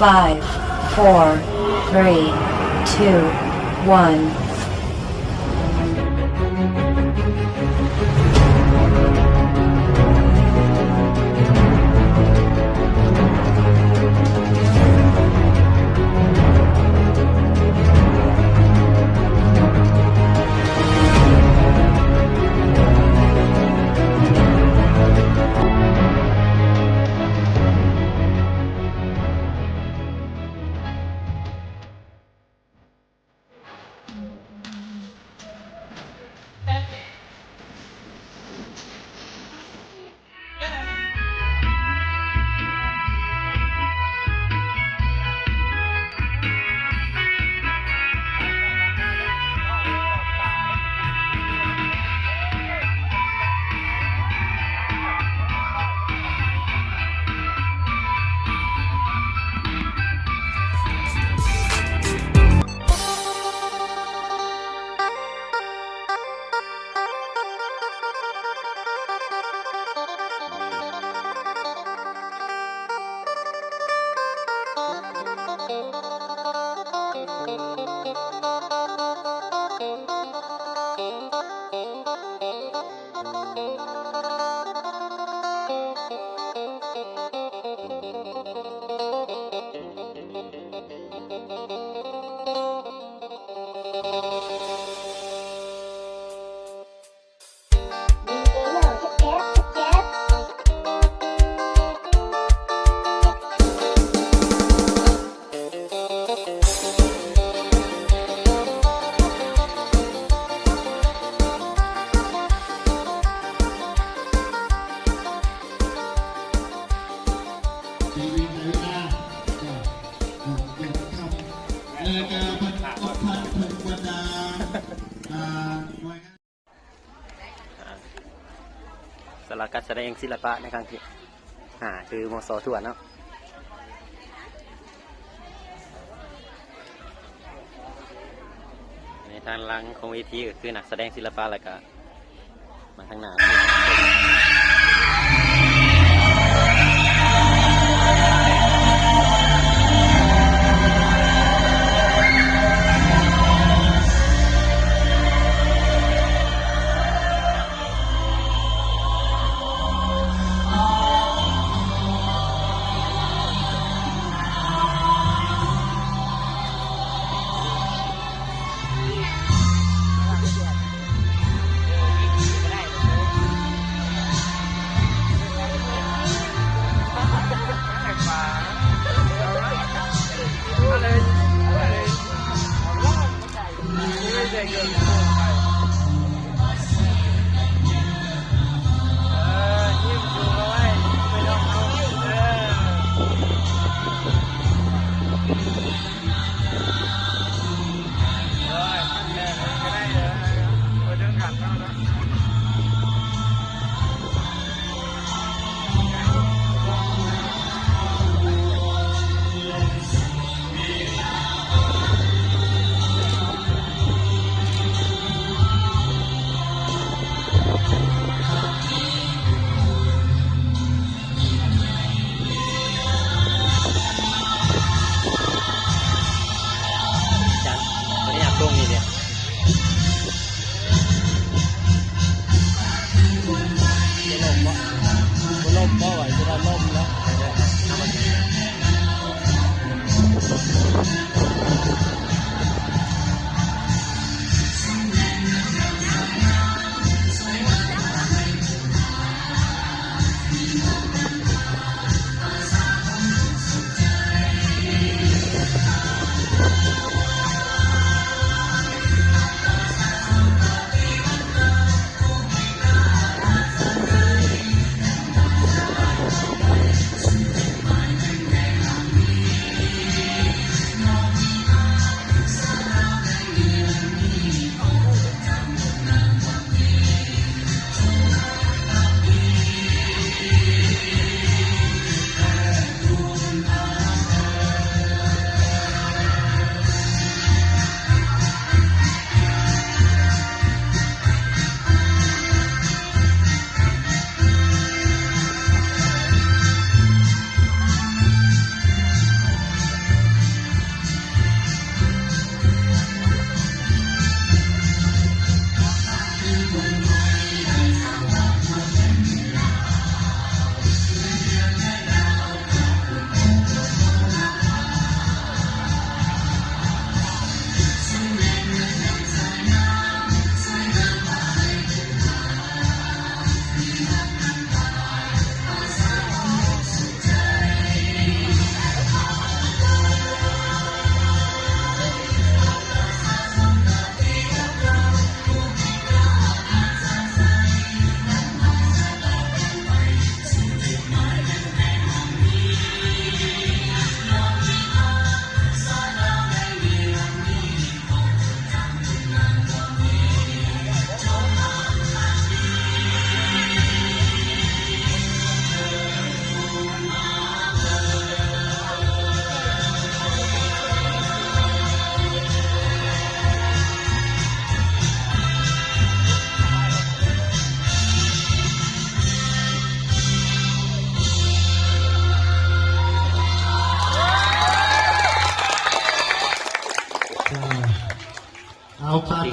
Five, four, three, two, one. ແລ້ວກໍເພິ່ນກໍພັດເຖິງບັນດາ ອ່າ ໜ່ວຍງານ ອ່າ ສາລາການສະແດງສິລະປະໃນຄັ້ງທີຫ້າ ຄື ມສ ທວນເນາະ. ໃນທາງຫຼັງຂອງເວທີກໍຄືນັກສະແດງສິລະປະ ແລ້ວກະ ມາທາງໜ້າ.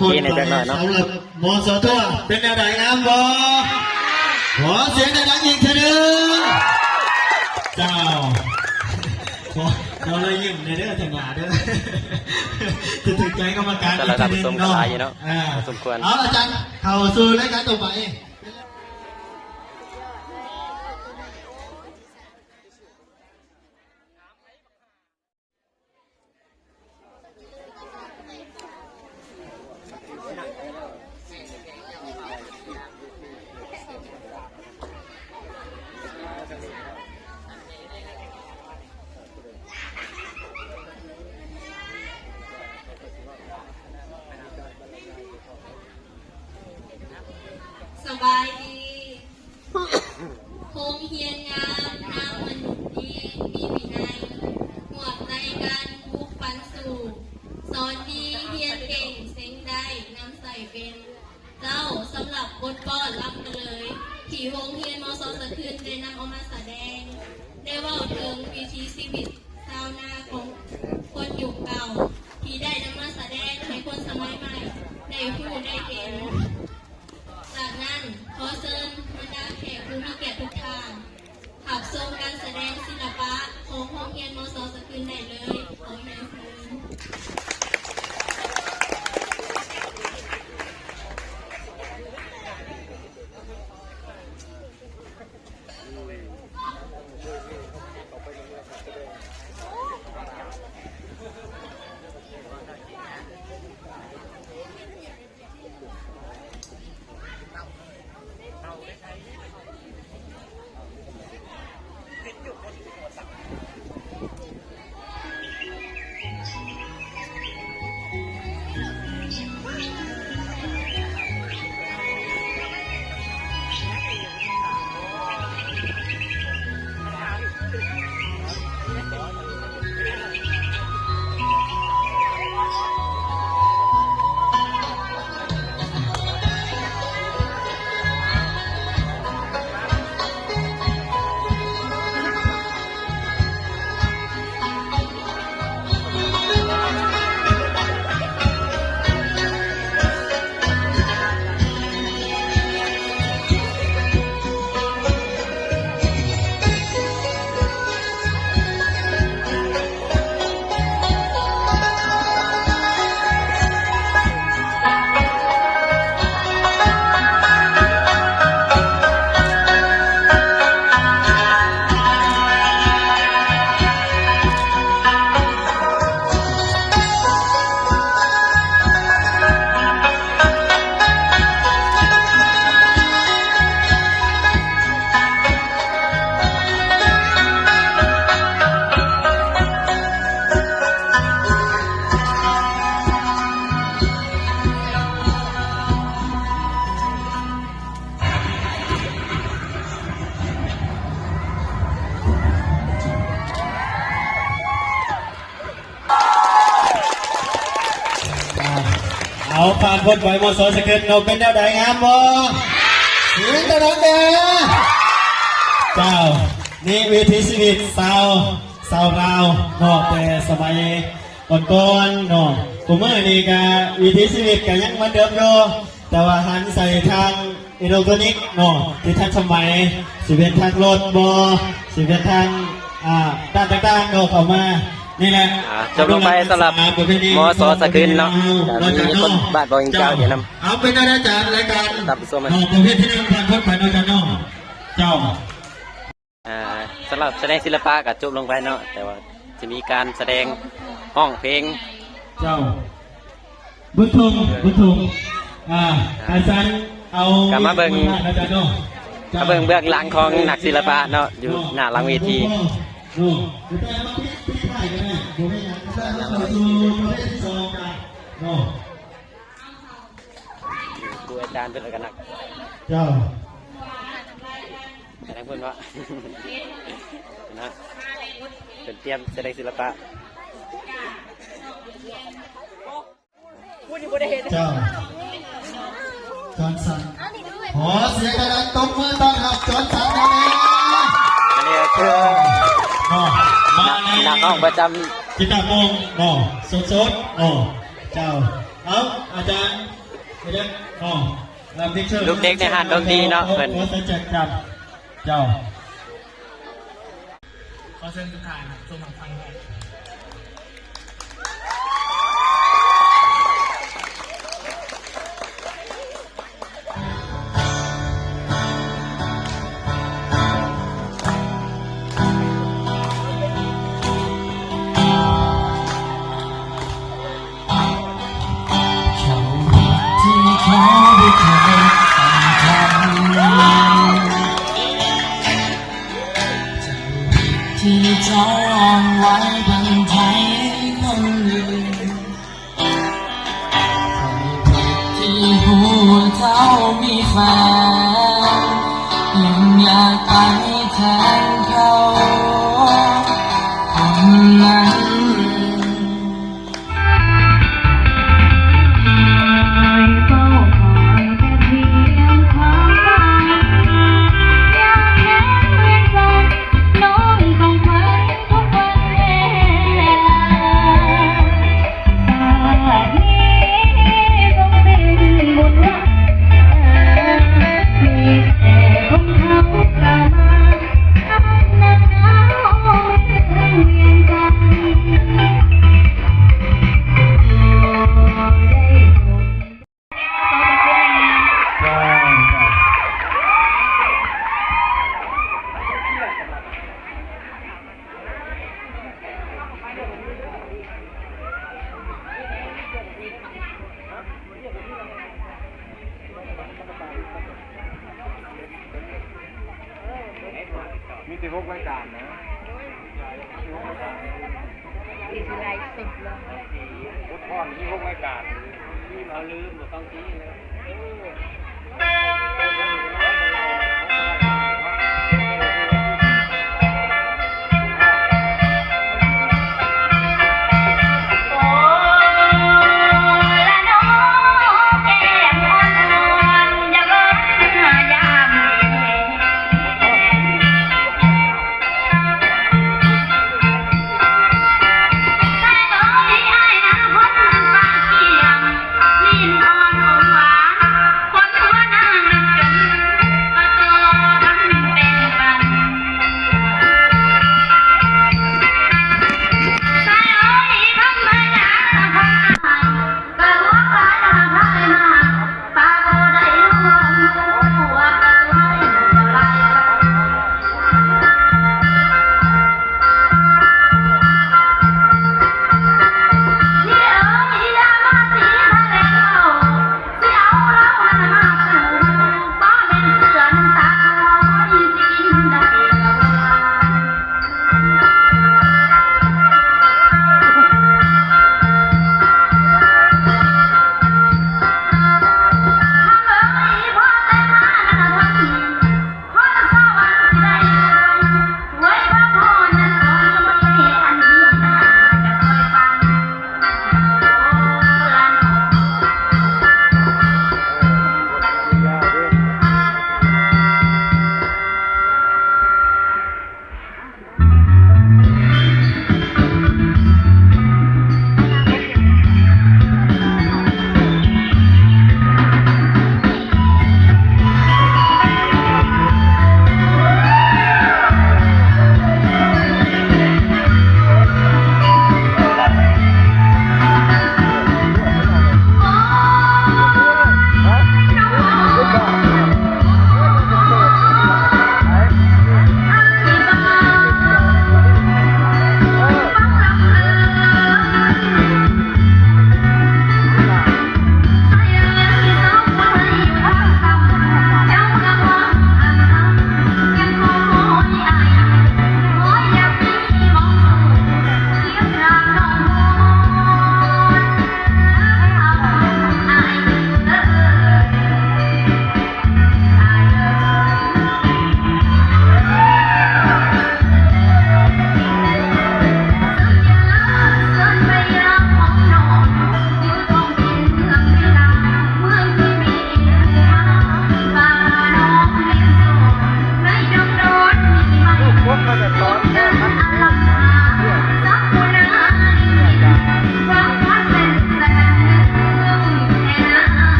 ປີໃນຈັກໜ້ອຍເນາະ ສຳລັບ ມສ ທົວ ເປັນແນວໃດ ງາມບໍ່? ຂໍສຽງດັງໆອີກເທື່ອໜຶ່ງ. ເຈົ້າ ຂໍ ຂໍລອຍຍິ້ມແດ່ເດີທາງໜ້າເດີ ຈະຖືກໃຈກຳມະການອີກເທື່ອໜຶ່ງເນາະ. ອ່າ ສົມຄວນ. ເອົາ ອາຈານ ເຂົ້າສູ່ລາຍການຕໍ່ໄປ. ສະບາຍດີ. ໂຮງຮຽນງາມ ນາງມະນຸດດີ ມີວິໄນ ຮວມໃນການປຸກປັນສູ້ ສອນດີ ຮຽນເກັ່ງ ເສັງໄດ້ ນຳໃຊ້ເປັນເຈົ້າ ສຳລັບບົດປ້ອນລຳກະເລີຍ ທີ່ໂຮງຮຽນ ມສ ສະເຂືນ ໄດ້ນຳເອົາມາສະແດງ ໄດ້ເວົ້າເຖິງວິຖີຊີວິດຊາວນາຂອງຄົນຍຸກເກົ່າ ທີ່ໄດ້ນຳມາສະແດງໃຫ້ຄົນສະໄໝໃໝ່ໄດ້ຮູ້ໄດ້ເຫັນ. ຈາກນັ້ນ ຂໍເຊີນບັນດາແຂກຜູ້ມີກຽດທຸກທ່ານ ຮັບຊົມການສະແດງສິລະປະຂອງໂຮງຮຽນ ມສ ສະເຂືນ ໄດ້ເລີຍ. ຂໍຮຽນເຊີນ. ເອົາ ຜ່ານພົ້ນໄປ ມສ ສະເຂືນ ເນາະ ເປັນແນວໃດ ງາມບໍ່? ສຽງດັງໆແດ່. ເຈົ້າ ນີ້ວິຖີຊີວິດຊາວ ຊາວລາວເນາະ ແຕ່ສະໄໝກ່ອນໆເນາະ. ທຸກມື້ນີ້ກະວິຖີຊີວິດກະຍັງເໝືອນເດີມຢູ່ ແຕ່ວ່າຫັນໃສ່ທາງ ອີເລັກໂຕຣນິກເນາະ ທີ່ທັນສະໄໝ ຊິເປັນທາງລົດບໍ ຊິເປັນທາງ ອ່າ ດ້ານຕ່າງໆເນາະ ເຂົ້າມາ ນີ້ແຫຼະ. ອ່າ ຈົບລົງໄປສຳລັບ ມສ ສະເຂືນເນາະ ກະມີຄົນບ້ານບໍ່ກິນເຂົ້າຢູ່ນຳ. ເອົາ ເປັນອາຈານລາຍການ ຕາມໄປຊົມເນາະ ປະເພດທີໜຶ່ງ ຜ່ານພົ້ນໄປເນາະ ເຈົ້າເນາະ. ເຈົ້າ. ອ່າ ສຳລັບສະແດງສິລະປະກໍຈົບລົງໄປເນາະ ແຕ່ວ່າຈະມີການສະແດງຮ້ອງເພງ. ເຈົ້າ ບຸນທົງ ບຸນທົງ ອ່າ ອາຈານເອົາ ກໍມາເບິ່ງ ມາເບິ່ງເບື້ອງຫຼັງຂອງນັກສິລະປະເນາະ ຢູ່ໜ້າຫຼັງເວທີ. ເນາະ ເນາະ ຄູອາຈານເພິ່ນກໍນັກ ເຈົ້າ ແສດງເພິ່ນວ່າ ນະ ເພິ່ນຕຽມສະແດງສິລະປະ. ເຈົ້າ ຈອນສັນ ຂໍສຽງດັງໆ ຕົບມືຕ້ອນຮັບຈອນສັນແດ່. ອັນນີ້ກໍຄື ເນາະ ມາໃນ ນັກຮ້ອງປະຈຳກິດຕາໂປ່ງເນາະ ສົດໆເນາະ ເຈົ້າ. ເອົາ ອາຈານ ເອີ ເດັກ ອໍ ເອີ ເດັກເຊີນ ລູກເດັກໃນຮ້ານດົນຕີເນາະ ເພິ່ນ ຂໍເຊີນເຊີນຈາກເຈົ້າ ຂໍເຊີນທຸກທ່ານຊົມຮັບຟັງ. ເຈົ້າຜິດທີ່ເຈົ້າອ້າງໄວ້ບັນໄດຄົນອື່ນ. ຂ້ອຍຜິດທີ່ຮູ້ເຈົ້າມີແຟນ, ຍັງຢາກໄປແທນເຂົາຄົນນັ້ນ. ມີແຕ່ຫົກລາຍການນະ ມີແຕ່ຫົກລາຍການ ມີແຕ່ຫົກລາຍການ ເຂົາລືມບໍ່ຕ້ອງຊີ້ເລີຍ.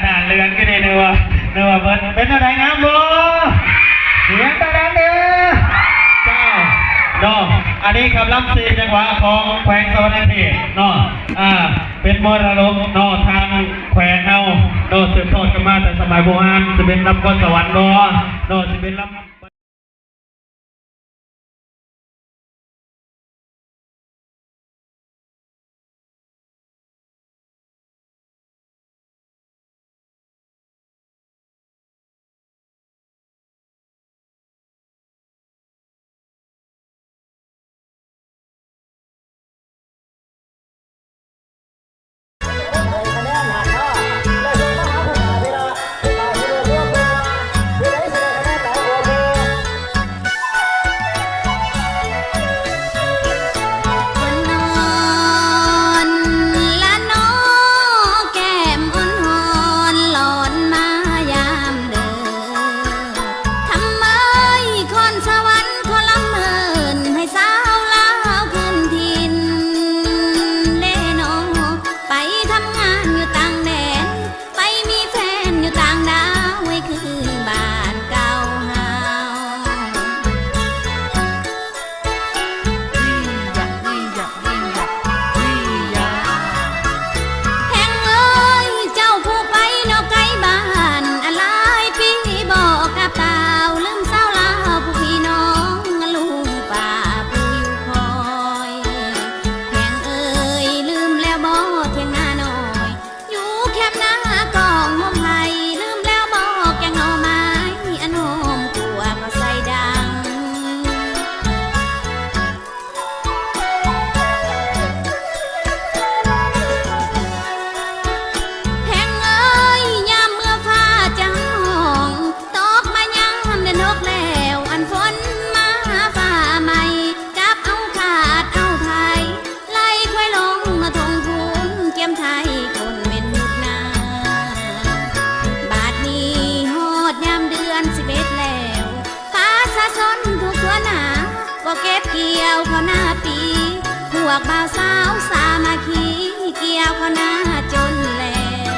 ໜ້າເຫຼືອງຢູ່ນີ້ ນຶກວ່າ ນຶກວ່າເພິ່ນ ເປັນແນວໃດ ງາມບໍ່? ສຽງດັງໆເດີ້ ເຈົ້າເນາະ. ອັນນີ້ຄຳລຳສີ່ຈັງຫວະຂອງແຂວງສະຫວັນນະເຂດເນາະ ອ່າ ເປັນມໍລະດົກເນາະ ທາງແຂວງເຮົາເນາະ ສືບທອດກັນມາແຕ່ສະໄໝບູຮານ. ຊິເປັນລຳຄອນສະຫວັນບໍ່ເນາະ ຊິເປັນລຳ ແພງເອີຍ ເຈົ້າຜູ້ໄປນອກໄກບ້ານ ອັນຫຼາຍປີບໍ່ກັບເຕົ້າ ລືມສາວລາວຜູ້ພີ່ນ້ອງ ລຸງປ້າຜູ້ຢູ່ຄອຍ. ແພງເອີຍ ລືມແລ້ວບໍ່ທ່ຽງນານ້ອຍ ຢູ່ແຄມນາກອງຫົ່ມໄພ ລືມແລ້ວບໍ່ແກງໜໍ່ໄມ້ ອັນຫອມຂົ້ວເຂົ້າໃສ່ດັງ. ແພງເອີຍ ຍາມເມື່ອຟ້າຈະຮ້ອງ ຕົກມາຍາມເດືອນຫົກແລ້ວ ອັນຝົນມາຟ້າໃໝ່ ກັບເອົາຂາດເອົາໄຖ ໄລ່ຄວາຍລົງນະທົ່ງພຸ້ນ ກຽມໄຖຄົນເມັນໝຸດໜາ. ບາດນີ້ຮອດຍາມເດືອນສິບເອັດແລ້ວ ປະຊາຊົນທຸກທົ່ວໜ້າ ບໍ່ເກັບກ່ຽວເຂົ້ານາປີ ພວກບ່າວສາວສາມັກຄີ ກ່ຽວເຂົ້ານາຈົນແລ້ວ.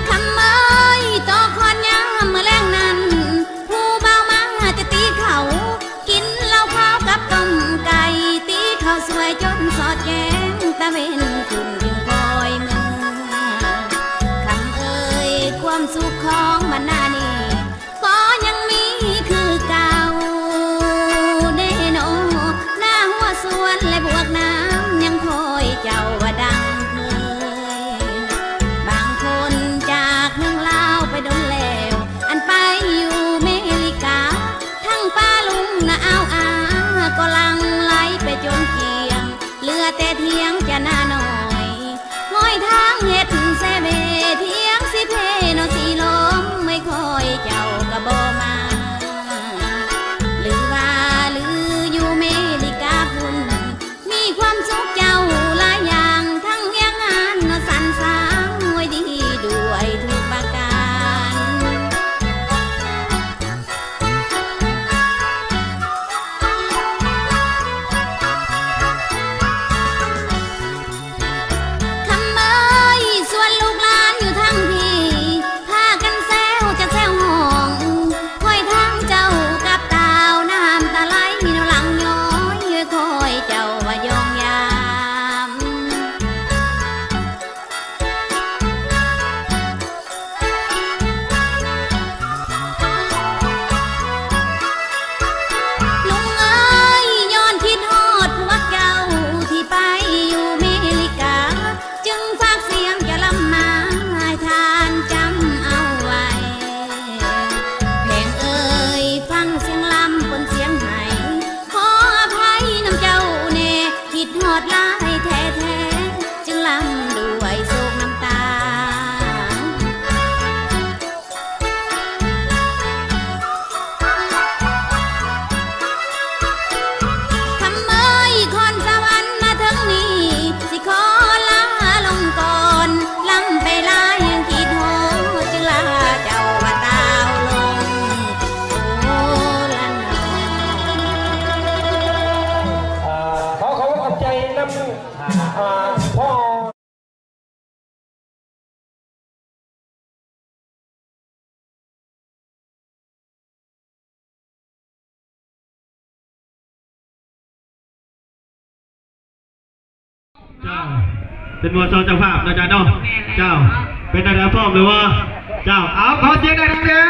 ຄຳເອີຍ ຕອກຄອນຍາມມື້ແລງນັ້ນ ຜູ້ບ່າວມາແຕ່ຕີເຂົ້າ ກິນເຫຼົ້າຂາວກັບຕົ້ມໄກ່ ຕີເຂົ້າສວຍຈົນສອດແກງ ຕາເວັນຂຶ້ນຈຶ່ງຄ່ອຍເມືອ. ຄຳເອີຍ ຄວາມສຸກຂອງບັນນານີ້ ກໍຍັງມີຄືເກົ່າເດ້ເນາະ ນາຫົວສວນ ແລະ ບວກນ້ຳ ຍັງຄອຍເຈົ້າວ່າດັ່ງເຄີຍ. ບາງຄົນຈາກເມືອງລາວໄປດົນແລ້ວ ອັນໄປຢູ່ເມລິກາ ທັງປ່າລຸງນາອາວອາ ກໍຫຼັ່ງໄຫຼໄປຈົນກ້ຽງ ເຫຼືອແຕ່ຖຽງຈະນານ້ອຍ ຫ້ອຍທາງເຮັດແຊເວ ຖຽງຊິເພເນາະຊິລົມ ໄວ້ຄອຍເຈົ້າກະບໍ່ມາ. ຫຼືວ່າ ຫຼືຢູ່ເມລິກາພຸ້ນ ມີຄວາມສຸກເຈົ້າຫຼາຍຢ່າງ ທັງວຽກງານເນາະສັນສາງ ໂອຍດີດ້ວຍທຸກປະການ. ຄ ເຈົ້າ ເປັນໝວດສອງເຈົ້າພາບເນາະ ອາຈານເນາະ. ແມ່ນແລ້ວ ເຈົ້າ ເປັນໃດ ພ້ອມແລ້ວບໍ່? ເຈົ້າ ເອົາ ຂໍສຽງດັງໆແດ່.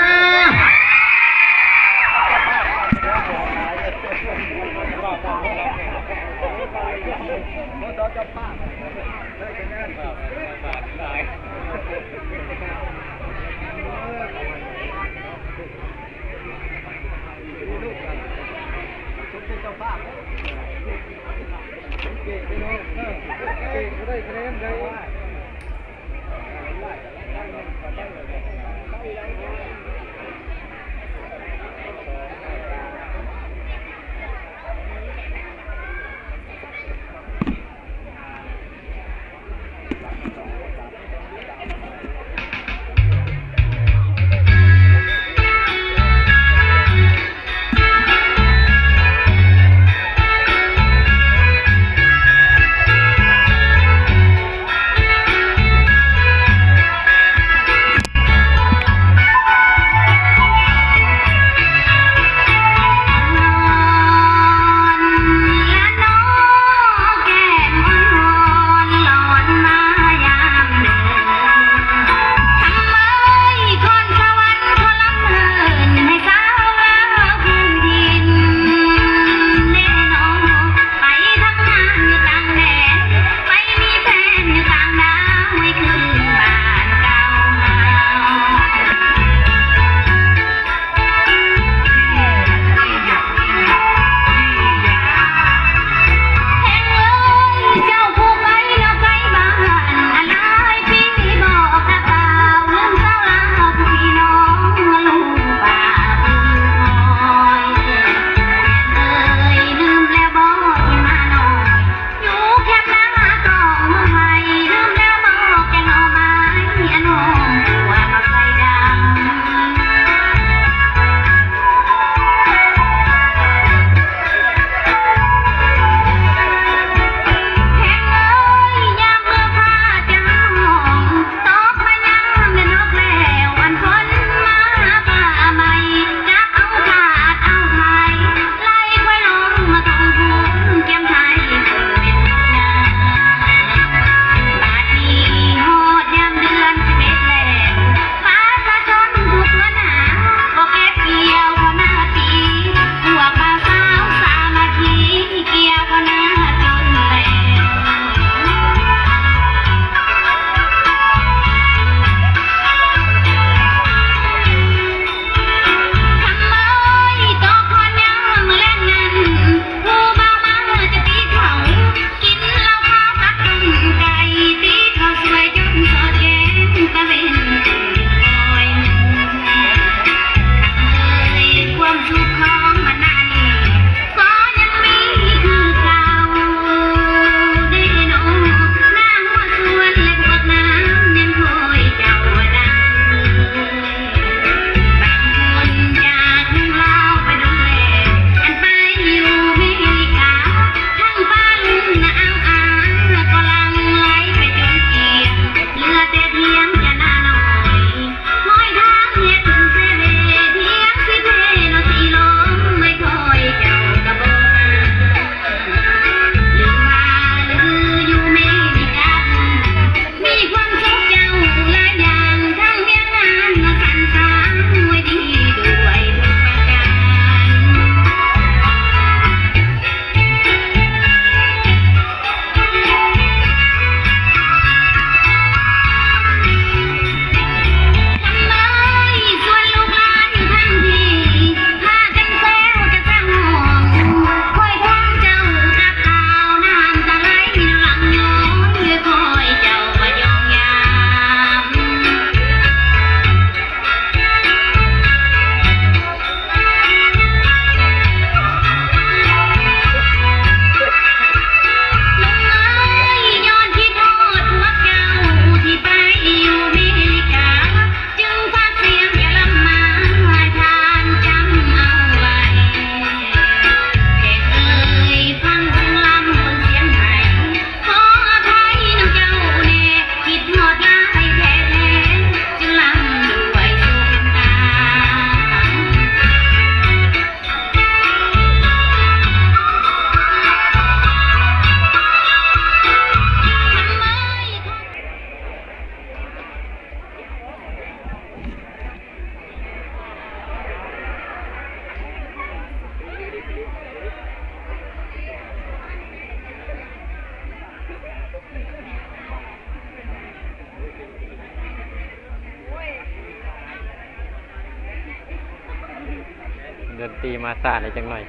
ດົນຕີມາຊ້າແດ່ຈັກໜ້ອຍ.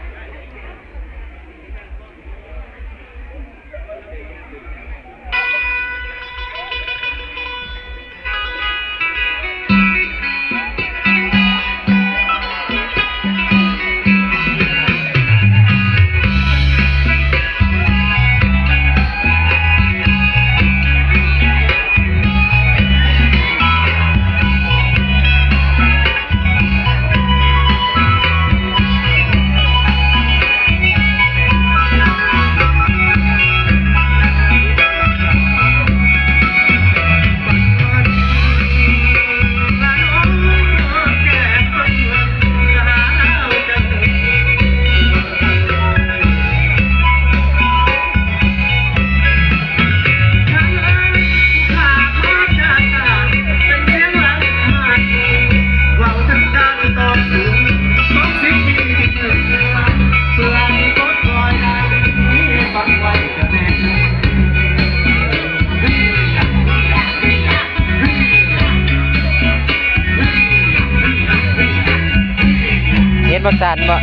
ເຫັນບໍ່ ສັ່ນບໍ່?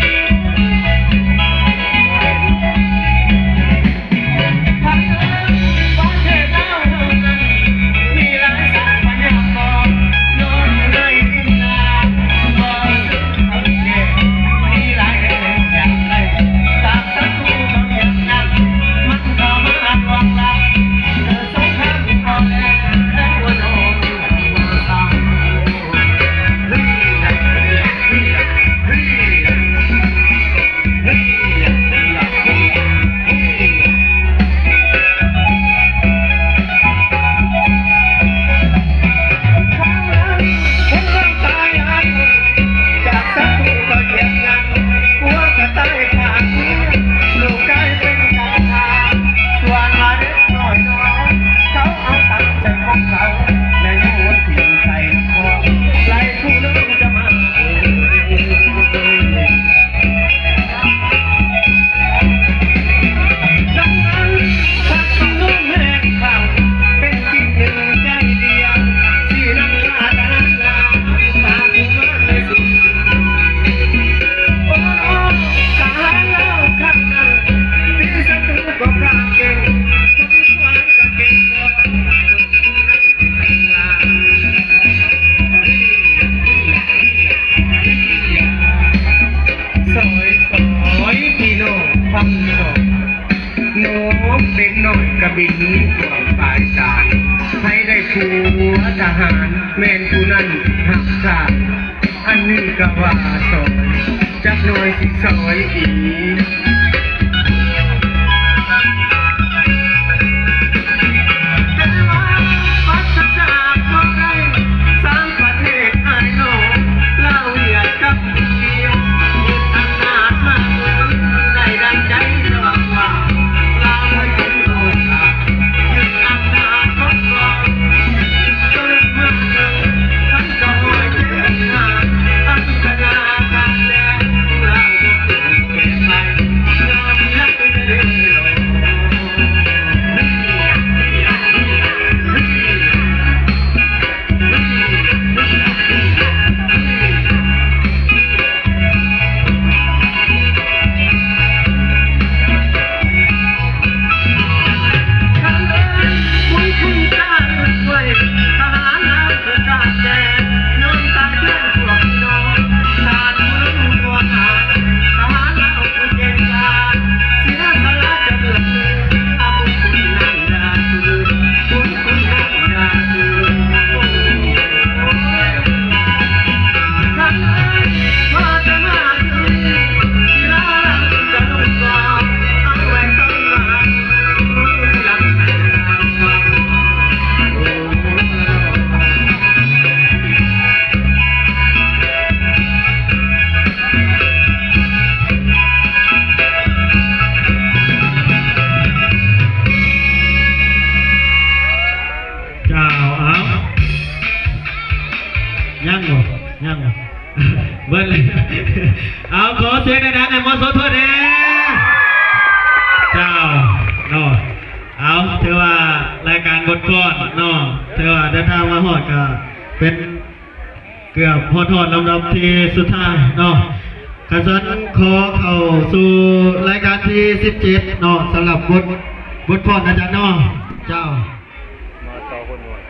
ຊອຍ ຊອຍ ພີ່ນ້ອງ ຟັງພີ່ນ້ອງ ນ້ອງເດັກນ້ອຍກະບິນກວາງປາຍສາຍ ໃຜໄດ້ຜົວທະຫານ ແມ່ນຜູ້ນັ້ນຮັກຊາດ ອັນນີ້ກະວ່າຊອຍ ຈັກໜ່ອຍຊິຊອຍອີກ. ແຕ່ວ່າປັດສະຈາກບໍ່ໄດ້ ສາມປະເທດອ້າຍນ້ອງ ລາວ ຫວຽດ ກັມພູເຈຍ ຍຶດອຳນາດມາເມືອງ ໄດ້ດັ່ງໃຈຈະຫວັງວ່າ ລາວໄດ້ຖືໂອກາດ ຍຶດອຳນາດປົກຄອງ ເຈົ້າ ເອົາ ຍັງບໍ່? ຍັງບໍ່? ເບິດແລ້ວ. ເອົາ ຂໍສຽງດັງໆໃຫ້ໝໍໂສທົວແດ່. ເຈົ້າ ເນາະ ເອົາ ຖືວ່າລາຍການບົດຟ້ອນເນາະ ຖືວ່າເດີນທາງມາຮອດກະເປັນເກືອບຮອດໆລຳດັບທີສຸດທ້າຍເນາະ. ຄັນຊັ້ນຂໍເຂົ້າສູ່ລາຍການທີສິບເຈັດເນາະ ສຳລັບບົດ ບົດຟ້ອນນະອາຈານເນາະ. ເຈົ້າ ມສ ຫົວນວນ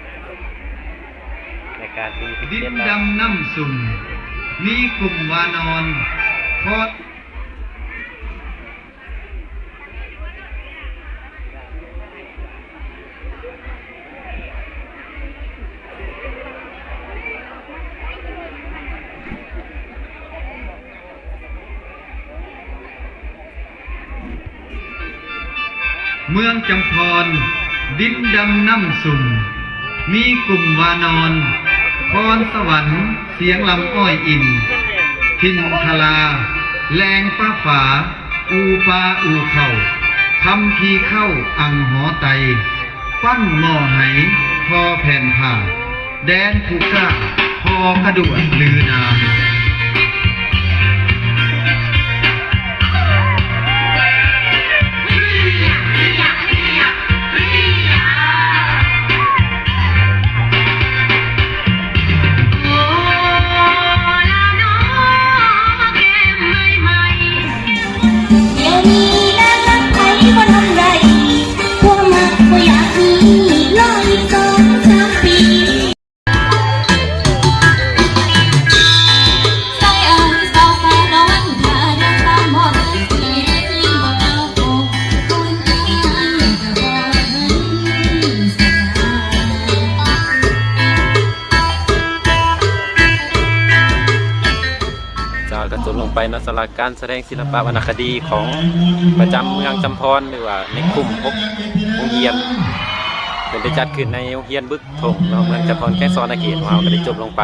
ລາຍການທີສິບເຈັດ ດິນດຳນ້ຳຊຸ່ມ ມີກຸ່ມວານອນ ຄອນ ເມືອງຈຳພອນ ດິນດຳນ້ຳຊຸ່ມ ມີກຸ່ມວານອນ ຄອນສະຫວັນ ສຽງລຳອ້ອຍອິນ ຖິ່ນທະລາ ແລງຟ້າຝາ ອູປາອູເຂົ້າ ຄຳພີເຂົ້າອັງຫໍໄຕ ປັ້ນໝໍ້ໄຫ ທໍແຜ່ນຜ້າ ແດນຜູ້ກ້າ ພໍກະດວດລືນາມ. ເຈົ້າ ກະຈົບລົງໄປເນາະ ສຳລັບການສະແດງສິລະປະວັນນະຄະດີຂອງປະຈຳເມືອງຈຳພອນ ຫຼືວ່າໃນກຸ່ມຫົກໂຮງຮຽນ ເພິ່ນໄດ້ຈັດຂຶ້ນໃນໂຮງຮຽນບຶກ ທົ່ງເນາະ ເມືອງຈຳພອນ ແຂວງສະຫວັນນະເຂດຂອງເຮົາ ກະໄດ້ຈົບລົງໄປ.